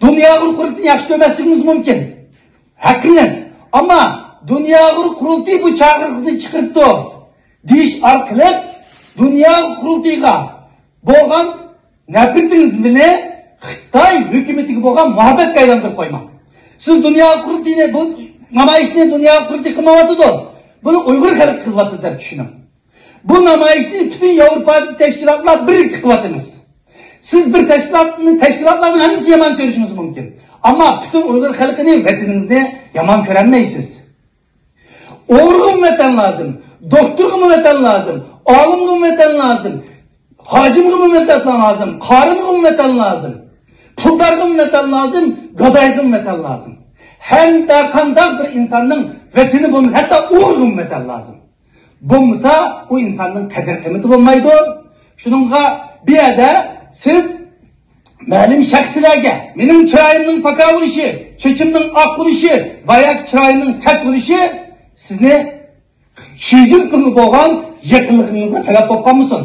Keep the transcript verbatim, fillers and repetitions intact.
دۇنيا ئۇيغۇر قۇرۇلتىيىنى ياخشى كۆرمەسلىكىڭىز مۇمكىن. ھەققىڭىز. ئەمما دۇنيا ئۇيغۇر قۇرۇلتىيى بۇ چاقىرىقنى چىقىرىپتۇ دېيىش ئارقىلىق دۇنيا ئۇيغۇر قۇرۇلتىيىغا بولغان نەپرىتىڭىزنى خىتاي ھۆكۈمىتىگە بولغان مۇھەببەتكە ئايلاندۇرۇپ قويماڭ. سىز دۇنيا قۇرۇلتىيىنى، بۇ نامايىشنى دۇنيا قۇرۇلتىيى قىلمايۋاتىدۇ، بۇنى ئۇيغۇر خەلقى قىلىۋاتىدۇ دەپ چۈشىنىڭ. بۇ نامايىشنى پۈتۈن ياۋروپادىكى تەشكىلاتلار بىرلىكتە قىلىۋاتىمىز. سىز بىر تەشكىلاتنى، تەشكىلاتلارنىڭ ھەممىسى يامان كۆرۈشىڭىز مۇمكىن. ئەمما پۈتۈن ئۇيغۇر خەلقىنى، ۋەتىنىڭىزنى يامان كۆرەلمەيسىز. ئوغرىغىمۇ ۋەتەن لازىم، دوختۇرغىمۇ ۋەتەن لازىم، ئالىمغىمۇ ۋەتەن لازىم، ھاجىمغىمۇ ۋەتەن لازىم، قارىمغىمۇ ۋەتەن لازىم، پۇلدارغىمۇ ۋەتەن لازىم، گادايغىمۇ ۋەتەن لازىم. ھەر قانداق بىر ئىنساننىڭ ۋەتىنى بولمىسا، ھەتتا ئوغرىغىمۇ ۋەتەن لازىم. بولمىسا، ئۇ ئىنساننىڭ قەدىر-قىممىتى بولمايدۇ. شۇنىڭغا بۇ يەردە سىز مەلۇم شەخسلەرگە، مېنىڭ چىرايىمنىڭ پاكا بولۇشى، چېچىمنىڭ ئاق بولۇشى ۋە ياكى چىرايىمنىڭ سەت بولۇشى سىزنى شى جىنپىڭغا بولغان يېقىنلىقىڭىزغا سەۋەب بولۇپ قالمىسۇن.